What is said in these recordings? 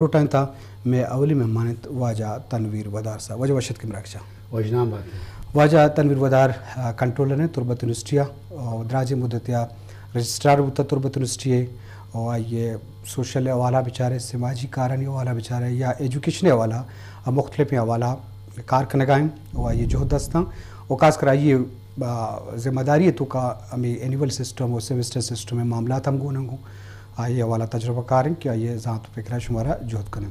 لوٹائیں تا۔ مئے اولی مہمان انت واجہ تنویر ودار صاحب۔ واجہ وش اتکے مراگش ءَ۔ وژنام بات ئے۔ واجہ تنویر ودار، آ، کنٹرولر انت تربت یونیورسٹی ءَ، آ، دراجیں مدتے ءَ رجسٹرار بوتہ تربت یونیورسٹی ءَ، آ، آئی ءِ سوشل حوالہ بچارے، سماجی کارانی حوالہ بچارے یا ایجوکیشن حوالہ، آ، مختلفیں حوالہ کار کنگا انت، آ، آئی ءِ جہد استاں، آ، خاص کر آئی ءِ، آ، ذمہ داری ءِ توکا ہمے اینول سسٹم و سیمسٹر سسٹم ءِ معاملات ہم گون انت۔ آئی ءِ حوالہ تجربہ کار انت کہ آئی ءِ زانت و پکر ءَ شمارا جہد کنیں۔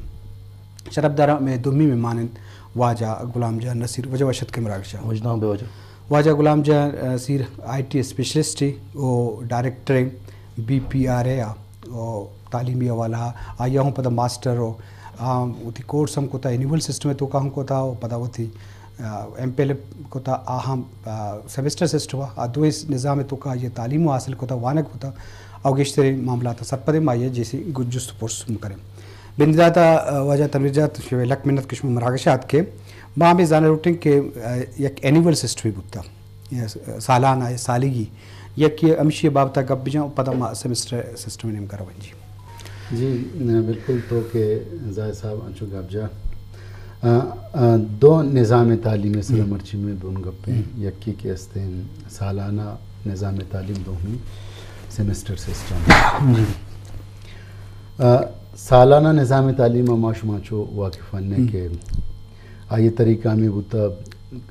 شرپداراں، مئے دومی مہمان انت واجہ غلام جان نصیر۔ واجہ وش اتکے مراگش ءَ۔ وژنام بے واجہ۔ واجہ غلام جان نصیر آئی ٹی اسپیشلسٹ ءُ ڈائریکٹر بی پی آر اے ءَ ءُ تعلیمی حوالہ ءَ آئی ءَ ہم پدا ماسٹر ءُ، آ، وتی کورس ہم کتا، اینول سسٹم ءِ توکا ہم کتا ءُ پدا وتی، آ، ایم فل کتا، آ ہم، آ، سیمسٹر سسٹم ءَ، آ دوئیں نظام ءِ توکا آئی ءَ تعلیم حاصل کتا، وانگ کتا، او گیشتریں معاملات ءَ سرپد ایں، ما آئی ءَ جیسے گوں جست ءُ پرس کنیں۔ بندات ءَ، آ، واجہ تنویر جان، شمئے لک منت کہ شما مراگش ءَ اتکے۔ ما ہمے زانگ لوٹیں کہ، آ، یک اینول سسٹمے بوتا، یا س-، سالانہ یا سالیگی، یک ہمیشی بابت ءَ گپ بجاں، پدا ما سیمسٹر سسٹم ءِ نیمگا رویں۔ جی۔ جی، نہ، بالکل تو کہ زاہد صاحب انچو گپ جا۔ آ، آ، دو نظام تعلیم سر ہم۔ مرچی میں بن گپیں، ہم۔ یکی کہ استیں سالانہ نظام تعلیم، دومی سیمسٹر سسٹم۔ جی۔ آ، سالانہ نظام تعلیم ما شما چو واقف نے، ہم۔ کہ آئی طریقہ ہمے بوتا،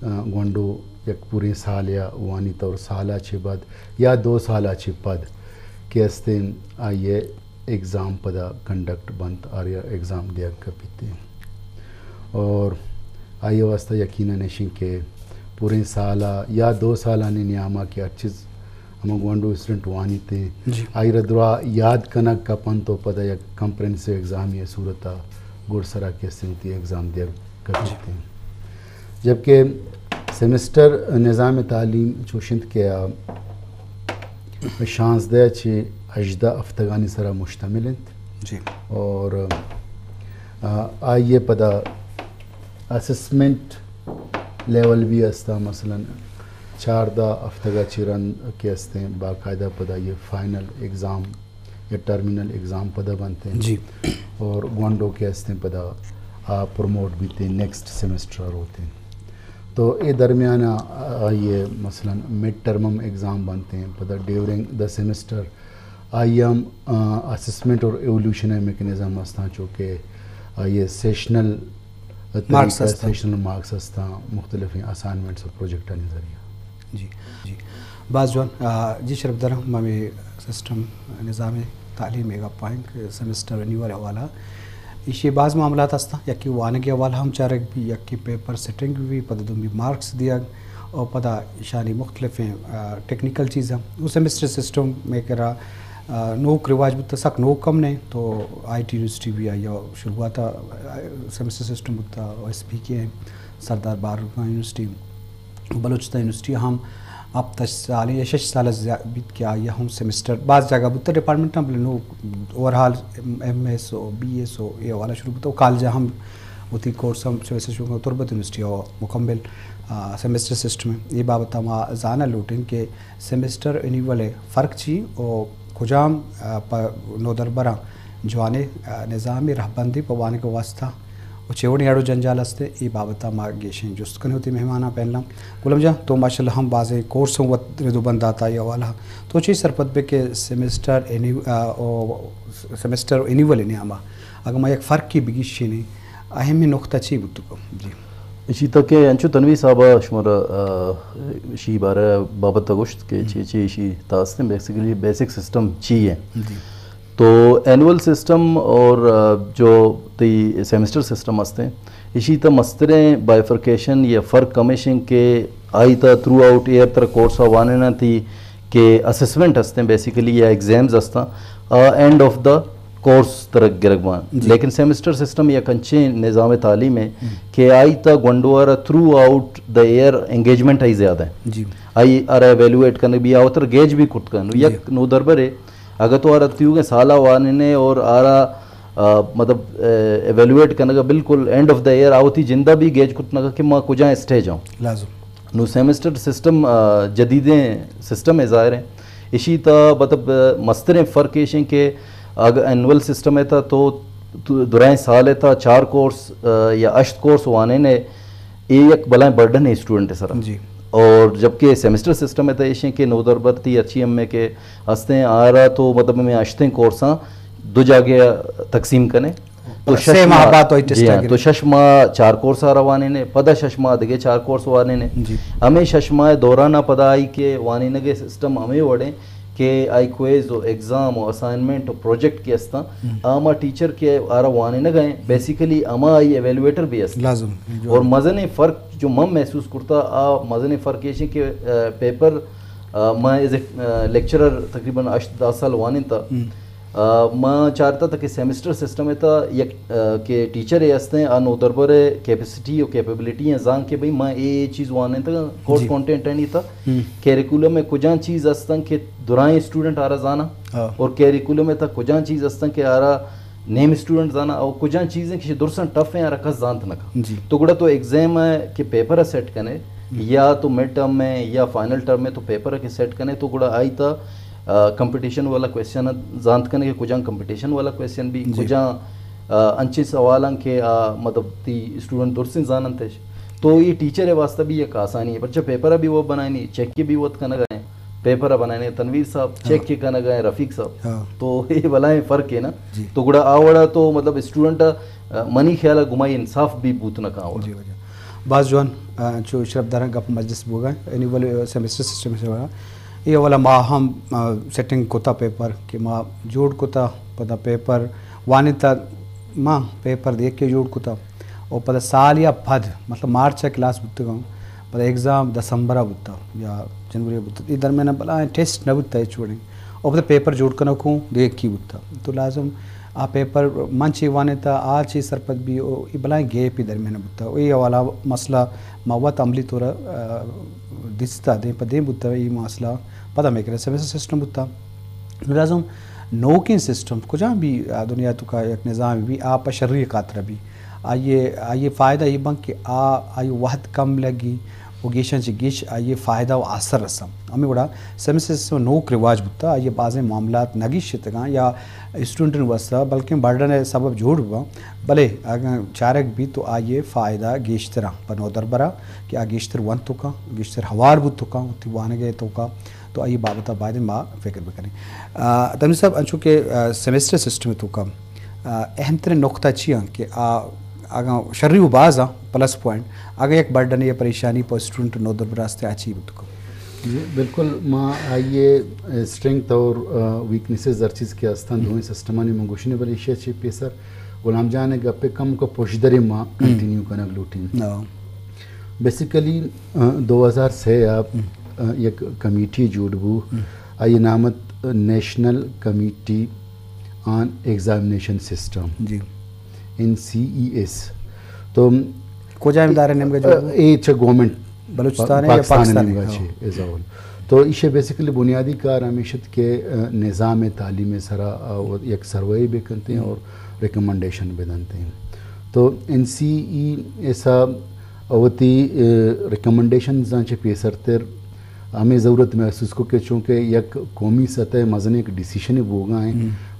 آ، گونڈو یک پوریں سال یا وانیت اور سالا چہ بعد یا دو سالا چہ پد کہ استیں آئی ایگزام پدا کنڈکٹ بنت، آریا ایگزام دیگ کپیت۔ اور آئی واسطہ یقیناً اشیں کہ پوریں سالا یا دو سالانی نیاما کہ ہر چیز ہما گونڈو اسٹوڈنٹ وانیت، جی۔ آئی را درا یاد کنگ کپنت تو پدا یک کمپریہنسو ایگزامی صورتا گڈ سرا کہ استیں وتی ایگزام دیگ کپیت۔ جی۔ جبکہ سیمسٹر نظام تعلیم چوش انت کہ آ شانزدہ چہ ہژدہ ہفتگانی سرا مشتمل انت۔ جی۔ اور، آ، آئی پدا اسسمنٹ لیول بھی استا، مثلاً چاردہ ہفتگا چہ رند کہ استیں باقاعدہ پدا یہ فائنل ایگزام یا ٹرمینل ایگزام پدا بنت انت۔ جی۔ اور گونڈو کہ استیں پدا آ پروموٹ بیت انت، نیکسٹ سیمسٹر روت انت۔ تو اے درمیان آ، آئی مثلاً مڈ ٹرم ہم ایگزام بنت انت، پدا ڈیورنگ دا سیمسٹر آئی ہم، آ، اسسمنٹ اور ایولیوشن ءِ میکانزم استاں، چونکہ آئی سیشنل مارکس طریقہ، استاں۔ سیشنل مارکس استاں، مختلفیں اسائنمنٹس اور پروجیکٹانی ذریعہ۔ جی، جی۔ باز جوان، آ، جی شرپداراں، ما ہمے سسٹم نظام تعلیم ءِ گپ ءَ ایں کہ سیمسٹر رینیول حوالہ ایشی باز معاملات ہستاں، یکے وانگی حوالہ ہم چارگ بی، یکے پیپر سیٹنگ بی، پدا دومی مارکس دیگ، اور پدا ایشانی مختلفیں، آ، ٹیکنیکل چیزاں۔ وہ سیمسٹر سسٹم میں کرا، آ، نوک رواج بوتا، سک نوک ہم نہیں، تو آئی ٹی یونیورسٹی بھی آئی شروعات، آ، سیمسٹر سسٹم بوتا، او ایس پی کے ہیں، سردار بارک یونیورسٹی۔ بلوچستان یونیورسٹی ہم ہپت سال یا شش سال زیا-، بیت کہ آئی ہم سیمسٹر باز جاگہ بوتہ ڈپارٹمنٹاں، بلے نو اوورآل ایم ایس او، بی ایس او اے حوالہ شروع بوتہ۔ کالج ہم وتی کورس ہم سیمسٹر شروع کتہ۔ تربت یونیورسٹی او مکمل، آ، سیمسٹر سسٹم ہے۔ اے بابت ما زانہ لوٹیں کہ سیمسٹر اینیول فرق چی او کجام، آ، پہ نودربراں جوانیں، آ، نظامے رہبندے پہ وانگ واسطہ و چے وڑیں اڑ و جنجال است، اے بابت ءَ ما گیشیں جست کنیں وتی مہماناں پینلاں۔ غلام جان، تو ماشاءاللہ ہم بازیں کورس ہم وت رد و بند داتا اے حوالہ ءَ۔ تو چے سرپد بے کہ سیمسٹر اینی-، آ، او، سیمسٹر اینیول نیاما اگر ما یک فرقے بگیشینیں، اہمیں نقطہ چی بوت کو؟ جی۔ اشی تک کہ انچو تنویر صاحب ءَ شمارا، آ، اشی بارے بابت ءَ گوشت کہ ہم۔ چے چے اشی تا استیں، بیسیکلی بیسک سسٹم چی ہے؟ جی۔ تو اینول سسٹم اور، آ، جو تئی سیمسٹر سسٹم ہستیں، اشی تا مستریں بائیفرکیشن یا فرق ہمیش انت کہ آئی تا تھرو آؤٹ ایئر ترا کورس ءَ وانیناں تئی کہ اسسمنٹ ہستیں بیسیکلی یا ایگزامز ہستاں، آ اینڈ آف دا کورس ترا گرگ باں۔ جی۔ لیکن سیمسٹر سسٹم یک انچیں نظام تعلیم ہے ہم۔ کہ آئی تا گونڈو ءَ را تھرو آؤٹ دا ایئر انگیجمنٹ آئی زیادہ ہے۔ جی۔ آئی ءَ را ایویلویٹ کنگ بی، آ وت ءَ را گیج بھی کرت کن۔ جی۔ یک نودربرے اگہ تو آرا تیوگیں سالا وانینے اور آرا، آ، مطلب، آ، ایویلویٹ کنگا بالکل اینڈ آف دا ایئر آ وتی جندا بھی گیج کت نہ کہ ما کجا اسٹیج ہوں۔ لازم۔ نو سیمسٹر سسٹم، آ، جدیدیں سسٹم ہے ظاہر ہے۔ اشی تا مطلب، آ، مستریں فرق ایش ہیں کہ اگہ اینول سسٹم ہے تا تو تو درائیں سال ءِ تھا چار کورس، آ، یا ہشت کورس وانین ئے، اے یک بلائیں برڈن ہے اسٹوڈنٹ ءِ سرا۔ جی۔ اور جبکہ سیمسٹر سسٹم ءِ تھا ایشیں کہ نودربر تئی ہرچی ہم ہے کہ ہستیں، آرا تو مطلب ہمیں ہشتیں کورساں دو جاگہ تقسیم کنے۔ تو سے شش ماہ ماہ، بعد تو ٹیسٹ جی ہاں، آ گرے۔ تو شش ماہ چار کورس آرا وانین ئے، پدا شش ماہ دگہ چار کورس وانین ئے۔ جی۔ ہمیں شش ماہ دوران پدا آئی کہ وانینگ ءِ سسٹم ہمیں وڑیں کہ آئی کوئز و ایگزام و اسائنمنٹ و پروجیکٹ کہ استاں، ہم۔ آ ما ٹیچر کہ آرا وانینگ ءَ ایں، بیسیکلی ہما آئی ایویلویٹر بھی است۔ لازم، جو اور مزنیں فرق جو من محسوس کرتا، آ مزنیں فرق ایش کہ، آ، پیپر، آ، ما ایز اے، آ، لیکچرر تقریباً ہشت دہ سال وانینتا۔ ہم۔ آ، ما چارتا تھا کہ سیمسٹر سسٹم ءِ تھا یک، آ، کہ ٹیچر ءِ استیں، آ نودربر ءِ کیپیسٹی و کیپیبلٹی ءَ زان کہ بھئی ما اے، اے چیز وانینتا، کورس جی۔ کانٹینٹ ءِ تھا۔ ہم۔ کیریکولم ءِ کجام چیز استن کہ درائیں اسٹوڈنٹ آرا زاناں ہاں۔ اور کیریکولم ءِ تھا کجام چیز استن کہ آرا نیم اسٹوڈنٹ زاناں اور کجام چیزیں کہ درساں ٹف ہیں آرا کس زانت نہ کن۔ جی۔ تو گڑا تو ایگزام ءِ کہ پیپر ءَ سیٹ کنے ہم۔ یا تو مڈ ٹرم ءَ یا فائنل ٹرم ءَ تو پیپر ءَ کہ سیٹ کنے تو گڑا آئی تھا، آ، کمپٹیشن والا کوئسچن زانت کنے کہ کجام کمپٹیشن والا کوئسچن بھی، جی۔ کجام، آ، انچیں سوالاں کہ آ، مطلب تئی اسٹوڈنٹ درسیں زاننتش۔ تو اے ٹیچر ءِ واسطہ بھی یک آسانی ہے، پرچہ پیپر ءَ بھی وہ بنائینی، چیک ءَ بھی وت کنگ ءَ ایں، پیپر ءَ بنائینی تنویر صاحب، ہاں۔ چیک ءَ کنگ ءَ ایں رفیق صاحب۔ ہاں۔ تو اے بلائیں فرق ہے نا۔ جی۔ تو گڑا آ وڑا تو مطلب اسٹوڈنٹ ءَ، منی خیال ءَ گمائی انصاف بھی بوت نہ کن آ وڑا۔ جی، جی۔ باز جوان، آ، چو شرف داراں گپ مجلس بوگا، اینول سیمسٹر سسٹم سے وڑا۔ اے اولا ما ہم، آ، سیٹنگ کتا پیپر کہ ما جوڑ کتا، پدا پیپر وانتا، ما پیپر دیکھ کے جوڑ کتا۔ و پدا سال یا پد، مطلب مارچ ءَ کلاس بوتگاں، پدا ایگزام دسمبر ءَ بوتا یا جنوری ءَ بوتا، اے درمیان ءَ بلائیں ٹیسٹ نہ بوتا ہچ وڑیں۔ و پدا پیپر جوڑ کنوکوں دگہ کی بوتا۔ تو لازم آ پیپر من چی وانتا، آ چی سرپد بی، و اے بلائیں گیپ ءِ درمیان ءَ بوتا۔ و اے حوالہ مسئلہ ما وت عملی طور ءَ، آ، دیستا دیم پہ دیم بوتا اے مسئلہ۔ پدا ہمے کرا سیمسٹر سسٹم بوتا۔ لازم نوکیں سسٹم کجام بھی، آ، دنیا تو کا یک نظام بھی آ پہ شری خاطر بھی۔ آئیے، آئیے فائدہ یہ بن کہ آ، آئی وحد کم لگی و گیشاں چہ گیش آئیے فائدہ و اثر رسم۔ ہمیں وڑا سیمسٹر سسٹم نوک رواج بوتا، آئیے بازیں معاملات نہ گیشتگاں یا اسٹوڈنٹن واسطہ بلکہ برڈن سبب جوڑ بباں۔ بلے اگاں چارگ بھی تو آئیے فائدہ گیشتراں پہ نودربرا کہ آ گیشتر ونت تو کا، گیشتر ہوار بوت تو کا، وتی وانگے تو کا۔ تو آئی بابت ءَ باید ما فکر بکنیں۔ آ، تنویر صاحب، انچو کہ، آ، سیمسٹر سسٹم تو کم، آ، اہم ترین نقطہ چی ہیں کہ آ، اگاں شری و باز ہیں پلس پوائنٹ، اگاں یک برڈن یا پریشانی پہ اسٹوڈنٹ نودربر است آ چی بوت کو؟ جی، بالکل، ما آئیے اسٹرینگتھ اور، آ، ویکنسز ہر چیز کہ استان دوئیں سسٹمانی من گوشنے، بلے ایشی چی پیسر غلام جان گپے کم کو پشدر ما کنٹینیو کنگ لوٹیں۔ ہاں۔ بیسیکلی، آ، دو ہزار سے ءَ، آ، یک کمیٹی جوڑ بو۔ آئی نام ات نیشنل کمیٹی آن ایگزامینیشن سسٹم، جی۔ این سی ای ایس۔ تو کجا ادارے نیمگا جوڑ بو؟ اے چہ گورنمنٹ بلوچستان ہے یا پاکستان ہے؟ پاکستان نیمگا چی ازاول۔ تو ایشی بیسیکلی بنیادی کار ہمیشت کہ، آ، نظام تعلیم سرا، آ، یک سروے بکنتے ہیں اور ریکمنڈیشن بدنتے ہیں۔ تو این سی ای ایس ءَ وتی، آ، ریکمنڈیشنزاں چہ پیسرتر ہمے ضرورت محسوس کو کہ چونکہ یک قومی سطح ءَ مزنیں یک ڈیسیشنے بوگا ہیں،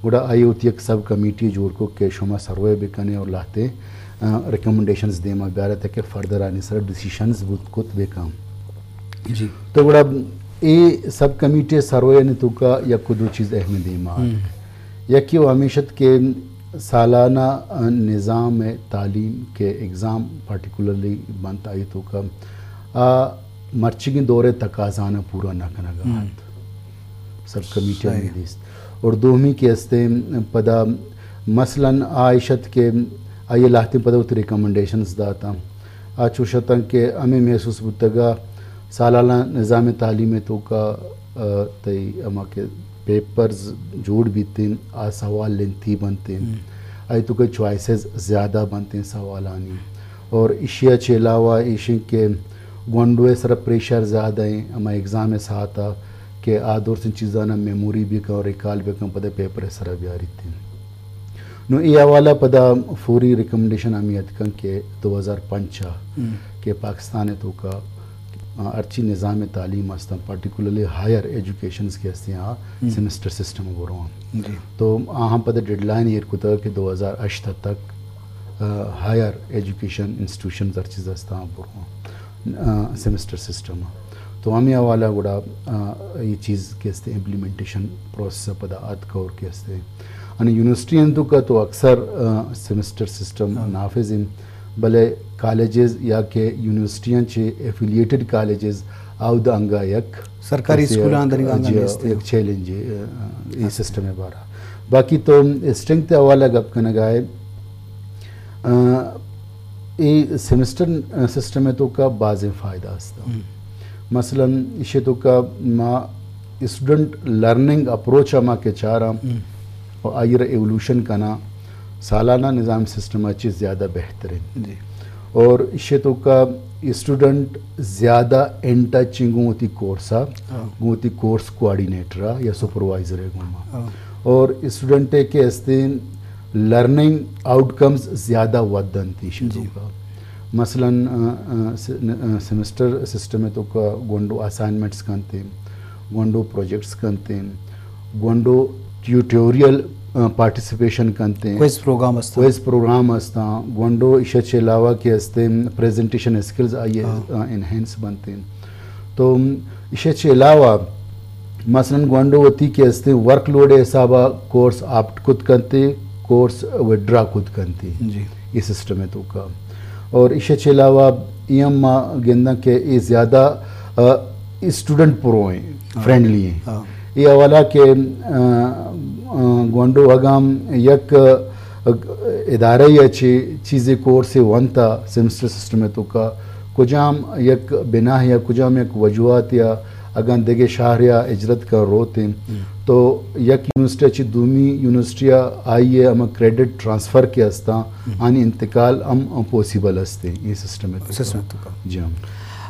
گڑا آئی وتی یک سب کمیٹی جوڑ کو کہ شما سروے بکنے اور لہتے، آ، ریکمنڈیشنز دیما بیارے تاکہ فردر آنی سر ڈیسیشنز بوت کت بکن۔ جی۔ تو گڑا اے سب کمیٹی سروے نے تو کا یک دو چیز اہم دیما آت۔ یکی و ہمیشت کہ سالانہ نظام تعلیم کہ ایگزام پرٹیکولرلی بنت آئی تو کا، آ، مرچیگیں دور تقاضانا پورا نہ کنگا ات۔ سب کمیٹی ہمیں دیست۔ اور دومی کہ استیں پدا مثلاً آ اشت کہ آئی لہتیں پدا وتی ریکمنڈیشنز داتا۔ آ چوش اتاں کہ ہمیں محسوس بوتگا سالانہ نظام تعلیم تو کا، آ، تئی ہما کہ پیپرز جوڑ بیتیں، آ سوال لینتھی بنتیں۔ آئی تو کہ چوائسز زیادہ بنتیں سوالانی۔ اور ایشی ءَ چہ علاوہ ایشیں کہ گونڈو ءِ سرا پریشر زیادہ ایں، ہما ایگزام ءِ ساعت ءَ کہ آ درسیں چیزانا میموری بکن اور ریکال بکن، پدا پیپر ءِ سرا بیاریت۔ نو اے حوالہ پدا فوری ریکمنڈیشن ہمیں اتکن کہ دو ہزار پنچ ءَ کہ پاکستان ءِ توکا آ، ہرچی نظام تعلیم ہستاں، پرٹیکولرلی ہائر ایجوکیشنز کہ ہستیں، آ سیمسٹر سسٹم بروان۔ تو آہاں پدا ڈیڈ لائن ایر کتا کہ دو ہزار ہشت تک، آ، ہائر ایجوکیشن انسٹیٹیوشنز ہر چیز ہستاں بروان، آ، سیمسٹر سسٹم۔ تو ہمیں حوالہ گڑا، آ، یہ چیز کہ ہستے امپلیمنٹیشن پروسیس پدا آتکا اور کہ ہستے۔ یعنی یونیورسٹی ہم تو کا تو اکثر، آ، سیمسٹر سسٹم نافذ ہیں، بلے کالجز یا کہ یونیورسٹیاں چے ایفیلیٹڈ کالجز آود انگا یک سرکاری اسکولاں در انگا جی، نیست۔ یک چیلنج ہے، آ، یہ سسٹم ہے بارا۔ باقی تو اسٹرینتھ حوالہ گپ کنگا ہے۔ آ، اے سیمسٹر سسٹم ء توکا بازیں فائدہ است۔ مثلاً ایشی توکا ما اسٹوڈنٹ لرننگ اپروچ ء ما کہ چاراں و آئی را ایولوشن کناں، سالانہ نظام سسٹم ء چہ زیادہ بہتر انت۔ اور ایشی توکا اسٹوڈنٹ زیادہ ان ٹچ انت گوں وتی کورس ء، گوں وتی کورس کوآرڈینیٹر ء یا سپروائزر ء گوما۔ اور اسٹوڈنٹ ء کہ استیں لرننگ آؤٹ کمز زیادہ ودھ انت ایشی توکا۔ مثلاً، آ، آ، س-، آ، سیمسٹر سسٹم ء توکا گونڈو اسائنمنٹس کنت، گونڈو پروجیکٹس کنت، گونڈو ٹیوٹوریل، آ، پارٹیسپیشن کنت، کوئز پروگرام است۔ کوئز پروگرام استاں، گونڈو ایشی چہ علاوہ کہ استیں پریزنٹیشن اسکلز آئی، آ، انہینس بنت۔ تو ایشی چہ علاوہ مثلاً گونڈو وتی کہ استیں ورک لوڈ ء حسابا کورس آپٹ کت کنت، کورس وڈرا کت کنت یہ سسٹم ء توکا۔ اور ایشی چہ علاوہ اے ہم ما گنداں کہ اے زیادہ، آ، اسٹوڈنٹ پرو ہیں، فرینڈلی ہیں۔ اے حوالہ کہ، آ، آ، گونڈو اگاں یک ادارہ یا چہ چیزے کورسے ونتا سیمسٹر سسٹم ء توکا کجام یک بناہ یا کجام یک وجوہات یا اگاں دگہ شہر یا ہجرت کن روت انت تو یک یونیورسٹی چہ دومی یونیورسٹی ء آئی ء ہما کریڈٹ ٹرانسفر کہ استاں آنی انتقال ہم پوسیبل است اے سسٹم ء توکا۔ سسٹم ء توکا۔ جی ہاں۔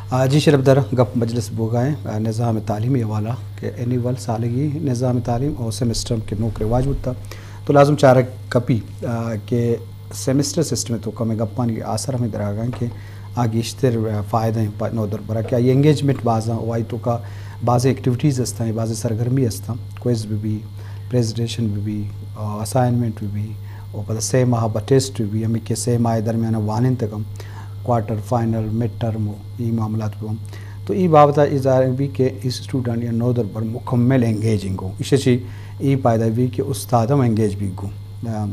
آ، جی شرف در گپ مجلس بوگا ہیں، آ، نظام تعلیمی حوالہ کہ اینیول سالگی نظام تعلیم اور سیمسٹر کہ نوک رواج بوتا تو لازم چارگ کپی، آ، کہ سیمسٹر سسٹم ء توکا مئے گپانی آسر ہمے دراگاں کہ آ گیشتر فائدہ ہیں پہ نودربرا کہ آئی انگیجمنٹ بازاں و آئی توکا بازیں ایکٹیویٹیز ہستاں، بازیں سرگرمی ہستاں، کوئز بہ بی، پریزنٹیشن بہ بی، آ، اسائنمنٹ بہ بی، و پدا سے ماہ با ٹیسٹ بہ بی، ہمے کہ سے ماہ درمیان وانینتگم، کوارٹر فائنل، مڈ ٹرم و ای معاملات بہ بن۔ تو ای بابت ء اظہار بی کہ ای اسٹوڈنٹ یا نودربر مکمل انگیجنگ ہو، ایشی چی ای فائدہ بی کہ استاد ہم انگیج بی گوں۔ آ،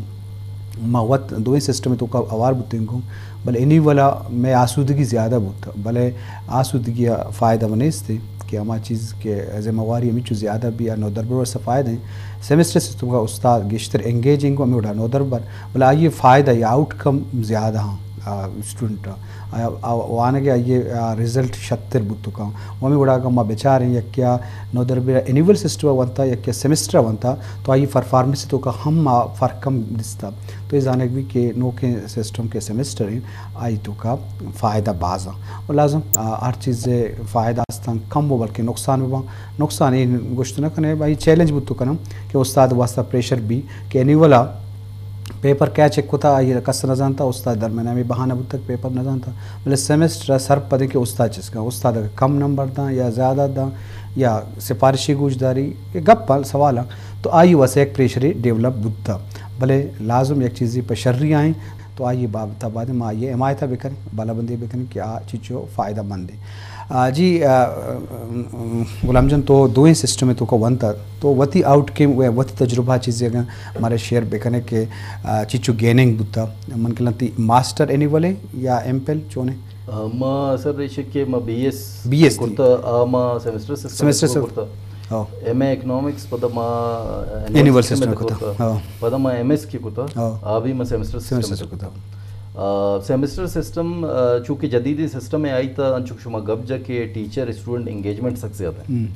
ما وت دوئیں سسٹم توکا اوار بوتیں گوں، بلے اینیول ء مئے آسودگی زیادہ بوت، بلے آسودگی ء فائدہ من نیست کہ ہما چیز کہ ذمہ واری ہمیچو زیادہ بی آ نودربر واسطہ فائدہ ہیں۔ سیمسٹر سسٹم کا استاد گیشتر انگیجنگ ہمیں وڑا نودربر، بلے آئی فائدہ یا آؤٹ کم زیادہ ہاں، آ، اسٹوڈنٹ آ، آ، وانگ ء آئی ء، آ، رزلٹ شتر بوت کن۔ و ہمے وڑا اگاں ما بچاریں یکے ء نودربر اینیول سسٹم ء ونتا، یکے ء سمسٹر ء ونتا، تو آئی پرفارمنس توکا ہم آ فرق ہم دیستا۔ تو اے زانگ بی کہ نوکیں سسٹم کہ سمسٹر ہیں، آئی توکا فائدہ باز ہیں۔ و لازم، آ، ہر چیز فائدہ استان کم و بلکہ نقصان بباں۔ نقصان اے گوشت نہ کنے، بھائی چیلنج بوت کنم کہ استاد واسطہ پریشر بی کہ اینیول ء پیپر کیا چیک کتا، آئی ء کس نہ زانتا، استاد درمیان ہمے بہانہ بوتگ پیپر نہ زانتا، بلے سمسٹر ء سرپدیں کہ استاد چست کن، استاد اگہ کم نمبر داں یا زیادہ داں یا سفارشی گوشداری، اے گپ ء سوال انت، تو آئی واسطہ یک پریشرے ڈیولپ بوتا، بلے لازم یک چیزے پہ شری آئیں تو آئی بابت ء بعد ما آئی حمایت ء بکنیں، بالابندی بکنیں کہ آ چیچو فائدہ مند ہے۔ آ، جی، آ، غلام جان، تو دوئیں سسٹم ء توکا ونتا، تو وتی آؤٹ کم و وتی تجربہ چیزے اگاں مارا شیئر بکنے کہ، آ، چیچو گیننگ بوتا، من کلاں تی ماسٹر اینیول ہے یا ایم پیل چونے؟ آ، ما سر ریشے کہ ما بی ایس بی ایس تی۔ کرتا، آ، ما سیمسٹر سسٹم سیمسٹر سسٹم۔ کرتا۔ ہاں۔ ایم اے اکنامکس، پدا ما اینیول اینیول سسٹم سسٹم کرتا۔ کرتا۔ ہاں۔ پدا ما ایم ایس کی کرتا، ہاں۔ آ بھی ما سیمسٹر سسٹم سیمسٹر کرتا۔ کرتا۔ آ، سیمسٹر سسٹم، آ، چونکہ جدیدیں سسٹم ہے، آئی تا انچو کہ شما گپ جا کہ ٹیچر اسٹوڈنٹ انگیجمنٹ سک زیادہ ہے۔ ہم۔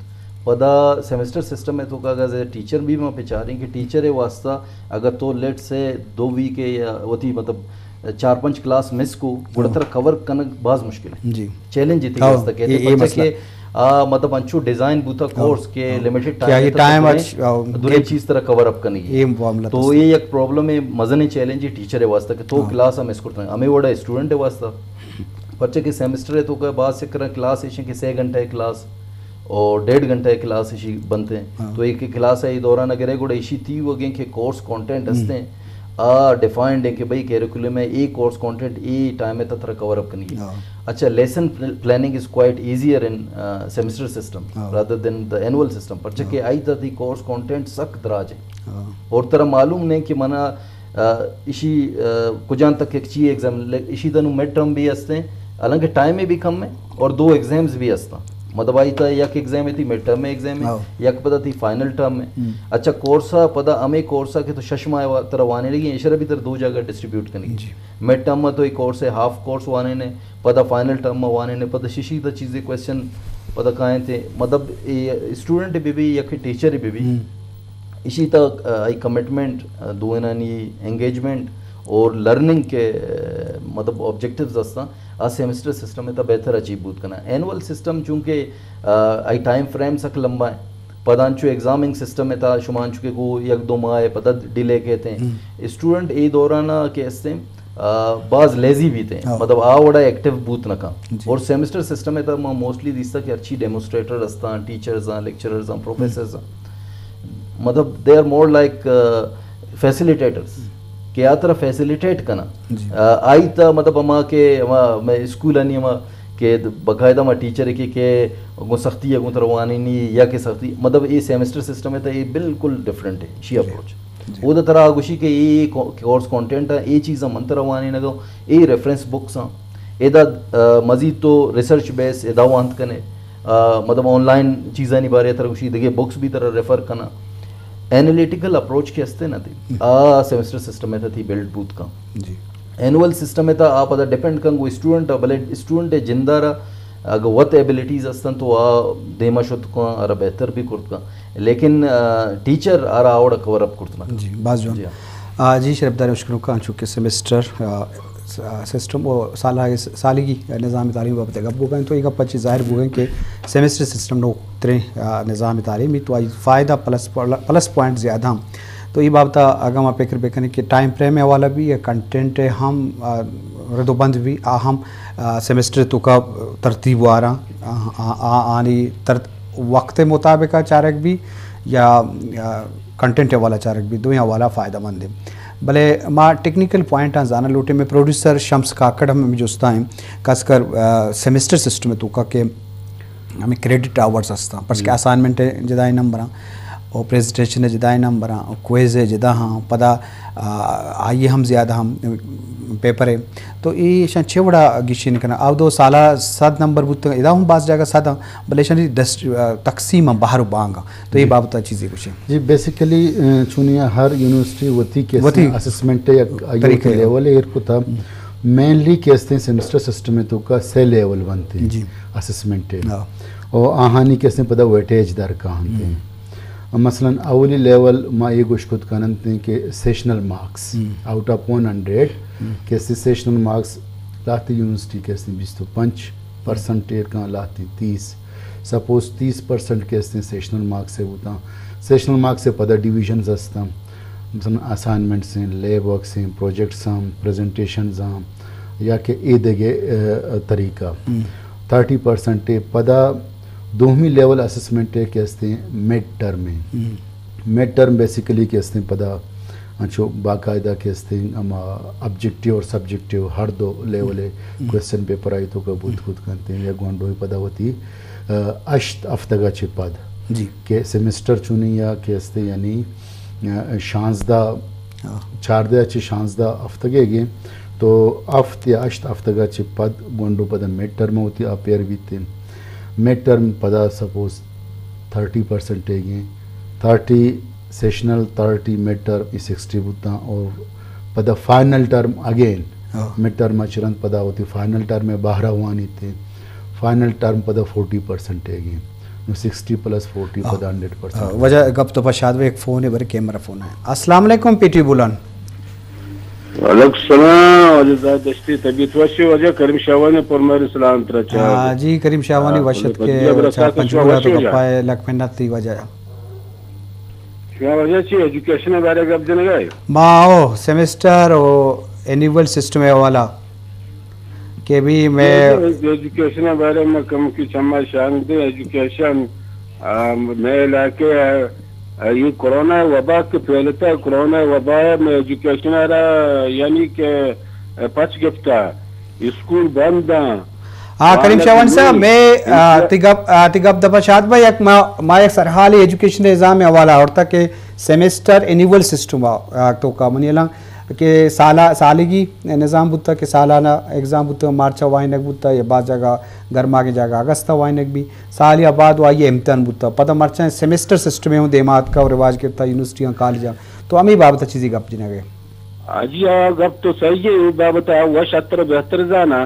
پدا سیمسٹر سسٹم ہے تو کا اگر ٹیچر بھی ما پچاریں کہ ٹیچر ہے واسطہ اگر تو لیٹ سے دو ویک ہے یا وتی مطلب چار پنچ کلاس مس کو، گڑا ہاں۔ ترا کور کنگ باز مشکل ہے۔ جی۔ چیلنج ہے ہاں، واسطہ کہتے اے، اے پرچہ مسئلہ۔ کہ آ، مطلب انچو ڈیزائن بوتا ہاں۔ کورس کے ہاں۔ لمیٹڈ کہ ٹائم آئی ہے تو ٹائم دنیا، اچ-، آ، دنیا گیپ چیز طرح کور اپ کنگی۔ اے معاملہ تو تھا۔ یہ ایک پرابلم ہے، مزن چیلنج ہے ٹیچر ہے واسطہ کہ تو ہاں۔ کلاس ہم اس کرتا ہے، ہمیں وڑا اسٹوڈنٹ ہے واسطہ۔ پرچہ کہ سیمسٹر ءِ توکا بعض چکراں کلاس ایشیں کہ سے گھنٹہ ءِ کلاس اور ڈیڑھ گھنٹہ ءِ کلاس ایشی بنت ایں۔ ہاں۔ تو ایک کلاس ءِ دوران اگر ہے گڑا ایشی تھی وگیں کہ کورس کانٹینٹ ہم۔ ہستیں، آ ڈیفائنڈ ہیں کہ بھئی کیریکولم ءِ اے کورس کانٹینٹ اے ٹائم ءِ تھا ترا کور اپ کنگی۔ ہاں۔ اچھا، lesson pl-, planning is quite easier in, uh, semester system ہاں۔ rather than the annual system۔ پرچہ ہاں۔ کہ آئی تھا تھی کورس کانٹینٹ سک دراج ہیں۔ ہاں۔ اور ترا معلوم نہیں کہ منا آ، ایشی، آ، کجان تک یک چی ایگزام، لے-، ایشی تھا نوں مڈ ٹرم بھی ہستیں، حالانکہ ٹائم بھی کم ہے اور دو ایگزامز بھی ہستاں۔ مطلب آئی تھا یک ایگزام ہے تھی مڈ ٹرم ایگزام ہے، ہاں۔ یک پدا تھی فائنل ٹرم ہے۔ ہم۔ اچھا، کورس ءَ پدا ہمے کورس ءَ کہ تو شش ماہ وا-، ترا وانینگی، ایشرا بھی ترا دو جاگہ ڈسٹریبیوٹ کنگی۔ جی۔ مڈ ٹرم ءَ تو ایک کورس ہے، ہاف کورس وانینے، پدا فائنل ٹرم ءَ وانینے، پدا ششی تھا چیزیں کویسچن پدا کائیں تھے۔ مطلب اے اسٹوڈنٹ بھی بھی یا کہ ٹیچر بھی بھی ہم۔ ایشی تھا، آ، آئی کمٹمنٹ، آ، دوئینانی انگیجمنٹ اور لرننگ کے، آ، مطلب آبجیکٹیوز ہستاں، آ سیمسٹر سسٹم ءِ تھا بہتر اچیو بوت کناں۔ اینول سسٹم چونکہ، آ، آئی ٹائم فریم سک لمبا ہے، پدا انچو ایگزامنگ سسٹم ءِ تھا شما انچو کہ گو یک دو ماہ ءَ پدا ڈیلے کیت ایں۔ ہم۔ اسٹوڈنٹ اے دوران ءَ کہ ہستیں، آ، باز لیزی بیت ایں، ہاں۔ مطلب آ وڑا ایکٹیو بوت نہ کن۔ جی۔ اور سیمسٹر سسٹم ءِ تھا ما موسٹلی دیستا کہ ہرچی ڈیمونسٹریٹر ہستاں، ٹیچرز ہاں، لیکچررز ہاں، پروفیسرز ہاں، مطلب they are more like, uh, facilitators، کہ آ ترا فیسیلیٹیٹ کناں۔ جی۔ آ، آئی تھا مطلب ہما کہ ہما میں اسکولانی ہما کہ باقاعدہ ہما ٹیچر کہ، کہ گوں سختی یا گوں ترا وانینی یا کہ سختی، مطلب اے سیمسٹر سسٹم ءِ تھا اے بالکل ڈفرنٹ ہے، شی جی۔ اپروچ۔ جی۔ او دا ترا گوشی کہ اے کو-، کورس کانٹینٹ ہے، اے چیزاں من ترا وانینگا، اے ریفرنس بکس ہاں۔ ادا، آ، مزید تو ریسرچ بیس ادا وانت کنے، آ، مطلب آن لائن چیزانی بارے ترا گوشی دگہ بکس بھی ترا ریفر کنا۔ اینالیٹیکل اپروچ کہ ہستے نا تھی، آ سیمسٹر سسٹم ءِ تھا تھی بلڈ بوت کن۔ جی۔ اینول سسٹم ءِ تھا آ پدا ڈیپینڈ کن گو اسٹوڈنٹ ءَ، بلے اسٹوڈنٹ ءِ جندارا اگہ وت ایبلٹیز ہستن تو آ دیما شت کن، آرا بہتر بھی کرت کن۔ لیکن، آ، ٹیچر آرا آ وڑا کور اپ کرت نہ کن۔ جی، باز جوان۔ جی ہاں۔ آ، جی، شرپداریں اشکنوکاں، چونکہ سیمسٹر، آ، س-، آ، سسٹم و سالہ-، سالگی نظام تعلیم بابت گپ بوگیں، تو یہ گپ چی ظاہر بوگیں کہ سیمسٹر سسٹم نوکتریں، آ، نظام تعلیمی، تو آئی فائدہ پلس، پلس پوائنٹ زیادہ ہم۔ تو یہ بابت اگاں ما فکر بکنیں کہ ٹائم فریم حوالہ بھی یا کنٹینٹ ہم، آ، رد و بند بھی، آ ہم، آ، سیمسٹر توکا ترتیب واراں، آ، آ، آ، آنی ترت-، وقت مطابق چارگ بھی یا، آ، کنٹینٹ والا چارگ بھی، دوئیں حوالہ فائدہ مند ہیں۔ بلے ما ٹیکنیکل پوائنٹ آں زانہ لوٹیں، میں پروڈیوسر شمس کاکڑ ہم ہمیں جستا ہیں، خاص کر، آ، سیمسٹر سسٹم توکا کہ ہمیں کریڈٹ آورز ہستاں، پرچہ کہ اسائنمنٹ جدائیں نمبراں، اور پریزنٹیشن جدائیں نمبراں، اور کوئز جدا ہاں، پدا، آ، آئی ہم زیادہ ہم پیپر ہے۔ تو ایشاں چے وڑا گیشین کناں؟ آ دو سالہ صد نمبر بوت، ادا ہم باز جاگہ صد ہاں، بلے ایشانی دس، آ، تقسیم ہم بہر و بانگ ہاں۔ تو یہ بابت چیزیں گوشیں۔ جی، بیسیکلی، آ، چونیا ہر یونیورسٹی وتی کہ وتی اسسمنٹ یا طریقہ ہے۔ لیول ایر کتا۔ مینلی کہ استیں سیمسٹر سسٹم توکا سے لیول بنتے ہیں جی۔ اسسمنٹ۔ ہاں۔ اور آہانی کہ استیں پدا ویٹیج درکا ہنتے ہیں۔ مثلاً اولی لیول ما یہ گوش کت کننت ہیں کہ سیشنل مارکس، آؤٹ آف ون ہنڈریڈ کہ استیں سیشنل مارکس لہتے یونیورسٹی کہ استیں بیست و پنچ پرسنٹ ایر کن، لہتے تیس۔ سپوز تیس پرسنٹ کہ استیں سیشنل مارکس سے بوتاں، سیشنل مارکس سے پدا ڈویژنز ہستاں، مثلاً اسائنمنٹس ہیں، لیب ورکس ہیں، پروجیکٹس ہیں، پریزنٹیشنز ہیں، یا کہ اے دگہ، آ، طریقہ۔ تھرٹی پرسنٹ پدا دومی لیول اسسمنٹ ہے کہ استیں مڈ ٹرم ہے۔ مڈ ٹرم بیسیکلی کہ استیں پدا انچو باقاعدہ کہ استیں ہما آبجیکٹیو اور سبجیکٹیو ہر دو لیول ہے۔ کویسچن پیپر آئی توکا بوت کت کنتے ہیں یا گونڈوئی پدا وتی، آ، اشت ہفتگا چہ پد جی۔ کہ سیمسٹر چونی یا کہ استے یعنی، آ، شانزدہ، ہاں۔ چاردہ چہ شانزدہ ہفتگے گے تو ہفت یا ہشت ہفتگا چہ پد گونڈو پدا مڈ ٹرم ہوتی آ پیر بیتے۔ مڈ ٹرم پدا سپوز تھرٹی پرسنٹ گے، تھرٹی سیشنل، تھرٹی مڈ ٹرم، ای سکسٹی بوتاں اور پدا فائنل ٹرم اگین ہاں۔ مڈ ٹرم چہ رند پدا ہوتی فائنل ٹرم بہرہ وانی تے۔ فائنل ٹرم پدا فورٹی پرسنٹ ہے گی۔ نو سکسٹی پلس فورٹی ہاں۔ پدا ہنڈریڈ پرسنٹ۔ ہاں، واجہ گپ تو پشاد ایک فون ہے، بھر کیمرہ فون ہے۔ السلام علیکم، پی ٹی بولان۔ وعلیکم السلام، واجہ زاہد دشتی، طبیعت وش ہے؟ واجہ کریم شاہوانی پر مہر سلام ترا چا۔ ہاں، جی، کریم شاہوانی ہاں، وشت کے چار پنچ گوڑا تو گپائے، لکھ منت تھی واجہ۔ شما واجہ چی ایجوکیشن بارے گپ جنگا ہے؟ ما او سیمسٹر او اینیول سسٹم ہے والا۔ کہ بھی میں ایجوکیشن ءِ بارے میں کم کی چما شان دے، ایجوکیشن، آ، مئے علاقے ءَ، آ، یہ کرونا وبا کہ پھیلتا، کرونا وبا ءَ مئے ایجوکیشن ءَ را یعنی کہ پچ گپتا، اسکول بند آں۔ ہاں، کریم شاہ وانی صاحب، میں، آ، تی گپ، آ، تی گپ دپا شاد بھائی، یک ما، ما یک سرحال ایجوکیشن نظام حوالہ آورتا کہ سیمسٹر اینیول سسٹم آ، آ، تو کا منی الان کہ سالا، سالگی نظام بوتا کہ سالانہ ایگزام بوتا، مارچ ءَ وائنگ بوتا یا بعض جگہ گرماگیں جگہ اگست ءَ وائنگ بی، سال یا بعد وائی امتحان بوتا، پدا مرچاں سیمسٹر سسٹم ہوں دیما آتکا و رواج کرتا یونیورسٹی آں کالج آں، تو ہمیں بابت چیزی گپ جنگے؟ حاجی، آ گپ تو صحیح ہے، یہ بابت آ وش اتر بہتر زانا۔